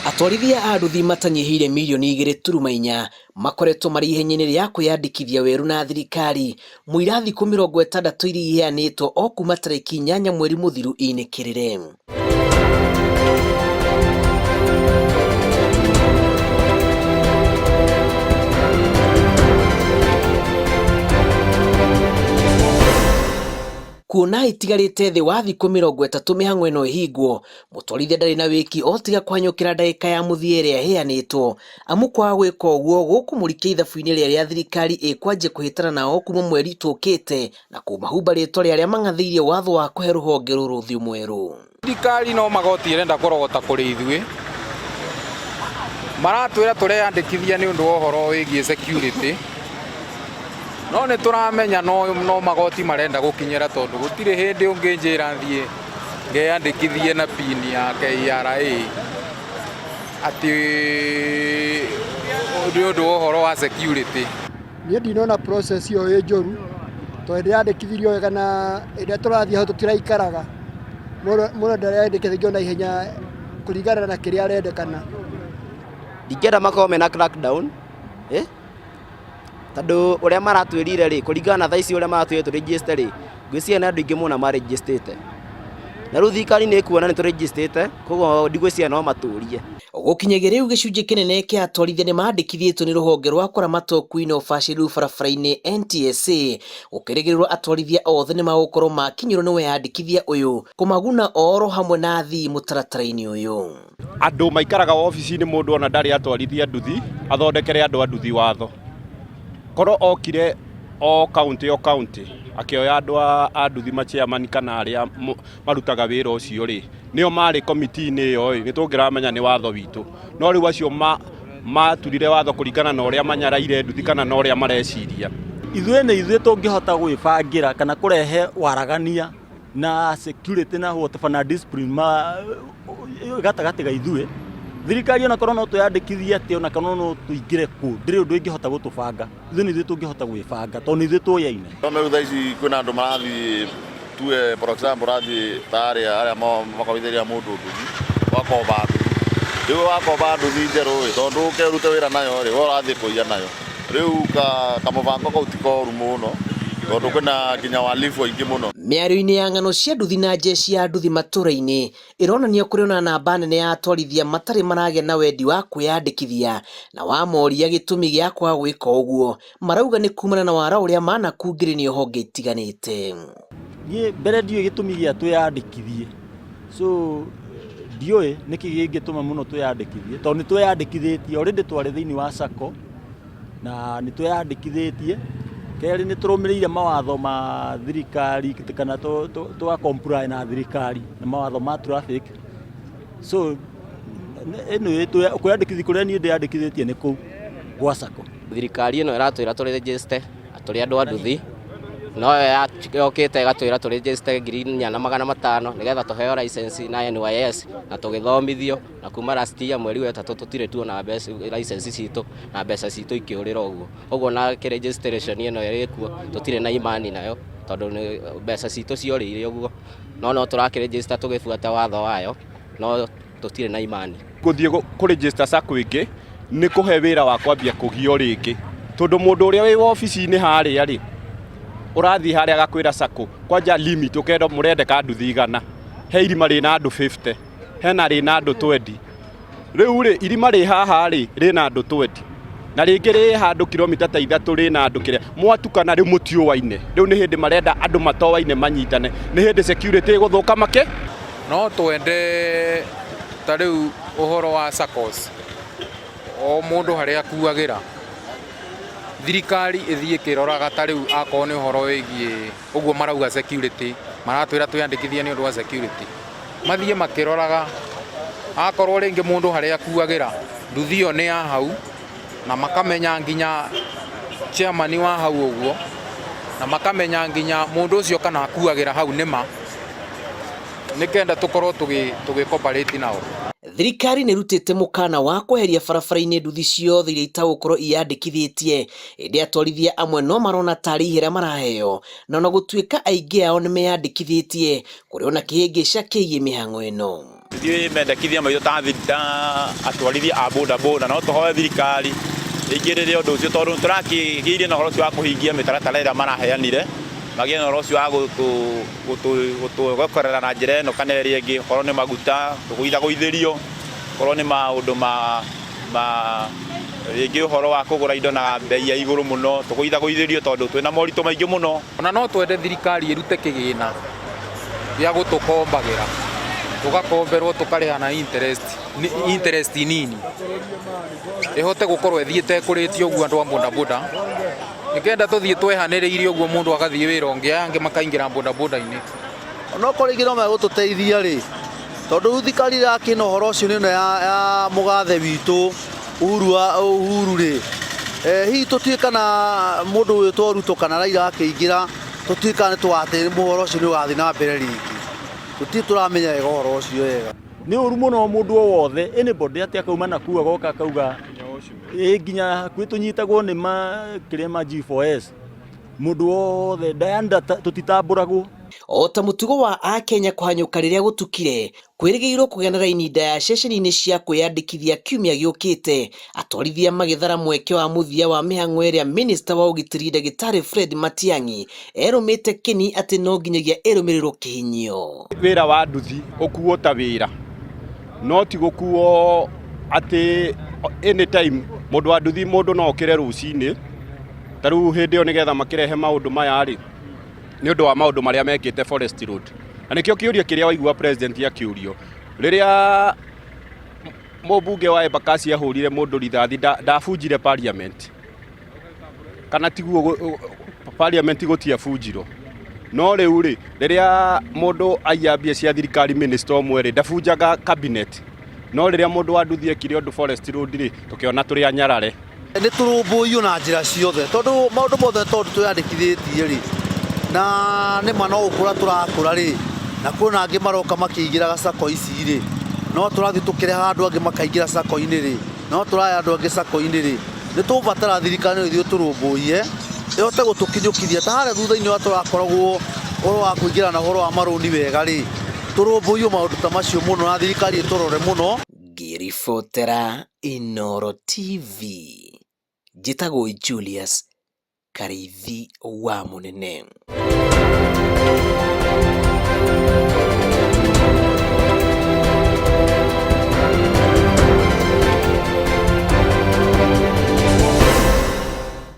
Atwarithia a nduthi matanyihĩire mirioni igĩrĩ turuma inya makoretwo marĩ ihenya-inĩ rĩa kwĩyandĩkithia werũ na thirikari mũira thikũ 60 iria iheanĩtwo o kuma tarĩki 8 mweri mũthiru inĩkĩrĩre. Kuona itigarĩte thĩ wa thikũ 30 mĩhang'o ĩno ĩhingwo, mũtwarithia ndarĩ na wĩki o tiga kũhanyũkĩra ndagĩka ya mũthia ĩrĩa ĩheanĩtwo, amu kwaga gwĩka ũguo gũkũmũrikia ithabu-inĩ rĩrĩa thirikari ĩkwanjia kũhĩtana nao kuma mweri tũkĩte na kũmahumba rĩtwa rĩa arĩa mang'athĩirie watho wa kũhe rũhonge rũrũ ũthiũ mwerũ. Thirikari no magoti ĩrenda kũrogota kũrĩ ithuĩ, maratwĩra tũreyandĩkithia nĩ ũndũ wa ũhoro wĩgiĩ security, no nĩ tũramenya no magoti marenda gũkinyĩra tondũ gũtirĩ hĩndĩ ũngĩnjĩra thiĩ ngeyandĩkithie na pin ya KRA atĩ nĩ ũndũ wa ũhoro wa security. Niĩ ndinona process ĩyo ĩ njũru tondũ ndĩrandĩkithirio wega na ĩrĩa tũrathiĩ hau tũtiraikaraga. Mũndũ ndareyandĩkithia na ihenya kũringana na kĩrĩa arendekana. Ndingĩenda makorwo mena crackdown tondũ ũrĩa maratwĩrire rĩ, kũringana na thaa ici ũrĩa maratwĩrire tũ register rĩ, ngwĩciria nĩ andũ aingĩ mũno marĩnjĩstĩte. Na rĩu thirikari nĩ ĩkuona nĩ tũrĩnjĩstĩte, koguo ndigwĩciria no matũrie. Gũkinyagia rĩu gĩcunjĩ kĩnene kĩa atwarithia nĩ mandĩkithĩtio nĩ rũhonge rwa kũramata ũkuui na ũbacĩrĩru barabara-inĩ NTSA, gũkĩrĩgĩrĩrwo atwarithia othe nĩ magũkorwo makinyĩrwo nĩ weyandĩkithia ũyũ kũmaguna oro hamwe na athii mũtaratara-inĩ ũyũ. Andũ maikaraga wabici-inĩ mũndũ ona ndarĩ atwarithia nduthi athondekere andũ a nduthi watho. Korwo okire o kaũntĩ o kaũntĩ akĩoya andũ a nduthi ma chairman kana arĩa marutaga wĩra ũcio rĩ, nĩo marĩ komiti-inĩ ĩyo ĩ, nĩ tũngĩramenya nĩ watho witũ. No rĩu acio maturire watho kũringana na ũrĩa manyaraire nduthi kana na ũrĩa mareciria. Ithuĩ nĩ ithuĩ tũngĩhota gwĩbangĩra kana kũrehe waragania na security na whatever na discipline ma gatagatĩ ga ithuĩ. Thirikari ona korwo no twĩyandĩkithie atĩa ona kana no tũingĩre kũ, ndĩrĩ ũndũ ĩngĩhota gũtũbanga. Ithuĩ nĩ ithuĩ tũngĩhota gwĩbanga tondũ nĩ ithuĩ tũyaine. Rĩu thaa ici kwĩna andũ marathiĩ tuge for example ũrathiĩ ta arĩa arĩa makombithagĩria mũndũ nduthi, ũgakomba nduthi. Rĩu wakomba nduthi njerũ ĩ, tondũ ndũke ũrute wĩra nayo rĩ, we ũrathiĩ kũiya nayo. Rĩu kamũbango kau ti koru mũno tondũ kwĩna nginya wahalifu aingĩ mũno. Mĩario-inĩ ya ng'ano cia nduthi na njeci ya nduthi matũra-inĩ ĩronania kũrĩ ona namba nene ya atwarithia matarĩ maragĩa na wendi wa kwĩyandĩkithia na wamoria gĩtũmi gĩa kwaga gwĩka ũguo marauga nĩ kumana na wara ũrĩa manakungĩrĩrio honge itiganĩte. Niĩ mbere ndiũĩ gĩtũmi gĩa twĩyandĩkithie so ndiũĩ nĩkĩ gĩngĩtũma mũno twĩyandĩkithie tondũ nĩ twĩyandĩkithĩtie already twarĩ thĩinĩ wa sacco na nĩ twĩyandĩkithĩtie. Kerĩ nĩ tũrũmĩrĩire mawatho ma thirikari kana tũga comply na thirikari na mawatho ma traffic. So anyway kwĩyandĩkithia kũrĩa niĩ ndĩyandĩkithĩtie nĩ kũu gwa sacco. Thirikari ĩno ĩratwĩra tũ register tũrĩ andũ a nduthi, no yo yokĩte ĩgatwĩra tũ register 4500 nĩgetha tũheo license na NYS na tũgĩthomithio na kuma last year mweri wa ĩtatũ tũtirĩ tuona mbeca license citũ na mbeca citũ ikĩũrĩra ũguo. Ũguo ona registration ĩno ĩkuo tũtirĩ na imani nayo tondũ mbeca citũ ciorĩire ũguo. No no tũrakĩ register tũgĩbuata watho wayo no tũtirĩ na imani. Gũthiĩ kũ register sacco ĩngĩ nĩ kũhe wĩra wa kwambia kũgio rĩngĩ, tondũ mũndũ ũrĩa wĩ wabici-inĩ harĩa rĩ, ũrathiĩ harĩa agakwĩra sacco kwanja limit ũkerwo mũrendeka nduthi 100, he irima rĩna andũ 50, hena rĩna andũ 20. Rĩu rĩ, irima rĩ haha rĩ, rĩna andũ 20 na rĩngĩ rĩ handũ kilomita ta 3 rĩna andũ kĩrĩa, mwatukana rĩu mũtiũaine. Rĩu nĩ hĩndĩ marenda andũ matoaine manyitane, nĩ hĩndĩ security ĩgũthũka makĩ. No twende ta rĩu ũhoro wa SACCOS, o mũndũ harĩa akuagĩra, thirikari ĩthiĩ ĩkĩroraga ta rĩu akorwo nĩ ũhoro wĩgiĩ ũguo marauga security, maratwĩra twĩyandĩkithie nĩ ũndũ wa security, mathiĩ makĩroraga, akorwo rĩngĩ mũndũ harĩa akuagĩra, nduthi ĩyo nĩ ya hau, na makamenya nginya chairman wa hau ũguo, na makamenya nginya mũndũ ũcio kana akuagĩra hau nĩma, nĩ kenda tũkorwo tũgĩ cooperate nao. Thirikari nĩ ĩrutĩte mũkana wa kweheria barabara-inĩ nduthi ciothe iria itagũkorwo iyandĩkithĩtie, ĩndĩ atwarithia amwe no marona tarĩ ihera maraheo, na ona gũtuĩka aingĩ ao nĩ meyandĩkithĩtie, kũrĩ ona kĩhĩngĩca kĩgiĩ mĩhang'o ĩno. Ithuĩ mendekithia maitũ ta ta atwarithia a boda boda no tũhoe thirikari ĩingĩrĩre ũndũ ũcio tondũ nĩtũrakĩgĩire na ũhoro ũcio wa kũhingia mĩtaratara ĩrĩa maraheanire, magĩe na ũhoro ũcio wa gũtũgokorera na njĩra ĩno kana ĩrĩa ĩngĩ, okorwo nĩ maguta tũgũithagũithĩrio, okorwo nĩ maũndũ ma ma rĩngĩ ũhoro wa kũgũra indo na mbei ya igũrũ mũno tũgũithagũithĩrio tondũ twĩna moritũ maingĩ mũno. Ona no twende thirikari ĩrute kĩgĩna gĩa gũtũkombagĩra, tũgakomberwo tũkarĩha na interest, interest nini, ĩhote gũkorwo ĩthiĩte ĩkũrĩtie ũguo andũ a bodaboda, nĩkenda tũthiĩ twehanĩrĩirie ũguo mũndũ agathiĩ wĩra ũngĩ, aya angĩ makaingĩra bodaboda-inĩ. Onokorwo rĩngĩ no megũtũteithia rĩ, tondũ rĩu thirikari ĩrakĩna ũhoro ũcio nĩ ĩno ya, ya mũgathe witũ Uhuru wa Uhuru rĩ, eh, hihi tũtiũĩ kana mũndũ wĩtwo Ruto kana Raila akĩingĩra tũtiũĩ kana nĩ tũgatĩ ũhoro ũcio nĩ ũgathiĩ na mbere rĩngĩ, tũtirĩ tũramenya wega ũhoro ũcio wega. Nĩ ũru mũno mũndũ o wothe anybody atĩ akauma na kuu agoka akauga ĩ nginya hakuhĩ tũnyitagwo nĩ ma kĩrĩa ma G4S mũndũ wothe ndayanda tũtitambũragwo. O ta mũtugo wa Akenya kũhanyũka rĩrĩa gũtukire, kwĩrĩgĩrĩirwo kũgĩa na raini ndaya ceceni-inĩ cia kwĩyandĩkithia kiumia gĩũkĩte, atwarithia magĩthara mweke wa mũthia wa mĩhang'o ĩrĩa minista wa ũgitĩri ndagĩtarĩ Fred Matiang'i erũmĩte kĩni atĩ no nginyagia ĩrũmĩrĩrwo kĩhinyio. Wĩra wa nduthi ũkuo ta wĩra no ti gũkuo atĩ anytime mũndũ wa nduthi mũndũ no okĩre rũcinĩ ta rĩu hĩndĩ ĩyo nĩgetha makĩrehe maũndũ maya rĩ nĩ ũndũ wa maũndũ marĩa mekĩte Forest Road. Na nĩkĩo kĩũria kĩrĩa waigua president akĩũrio rĩrĩa mũmbunge wa Embakasi ahũrire mũndũ rithathi ndabunjire parliament kana tiguo parliament gũtiabunjirwo no rĩu rĩ rĩrĩa mũndũ aiya mbia cia thirikari minister ũmwe rĩ ndabunjaga cabinet no rĩrĩa mũndũ wa nduthi ekire ũndũ Forest Road rĩ tũkĩona tũrĩ anyarare. Nĩ tũrũmbũiyo na njĩra ciothe tondũ maũndũ mothe tondũ twĩyandĩkithĩtie rĩ, na nĩ ma no gũkũra tũrakũra rĩ, na kwĩna angĩ maroka makĩingĩraga sacco ici rĩ, no tũrathiĩ tũkĩrehaga andũ angĩ makaingĩra sacco-inĩ rĩ, no tũrahe andũ angĩ sacco-inĩ rĩ, nĩ tũgũbatara thirikari no ĩthiĩ ĩtũrũmbũiye, ĩhote gũtũkinyũkithia ta harĩa thutha-inĩ ũrĩa tũrakoragwo ũhoro wa kũingĩra na ũhoro wa marũni wega rĩ, tũrũmbũiyo maũndũ ta macio mũno na thirikari ĩtũrore mũno. Ngĩribotera Inooro TV, njĩtagwo Julius Karĩithi wa Mũnene.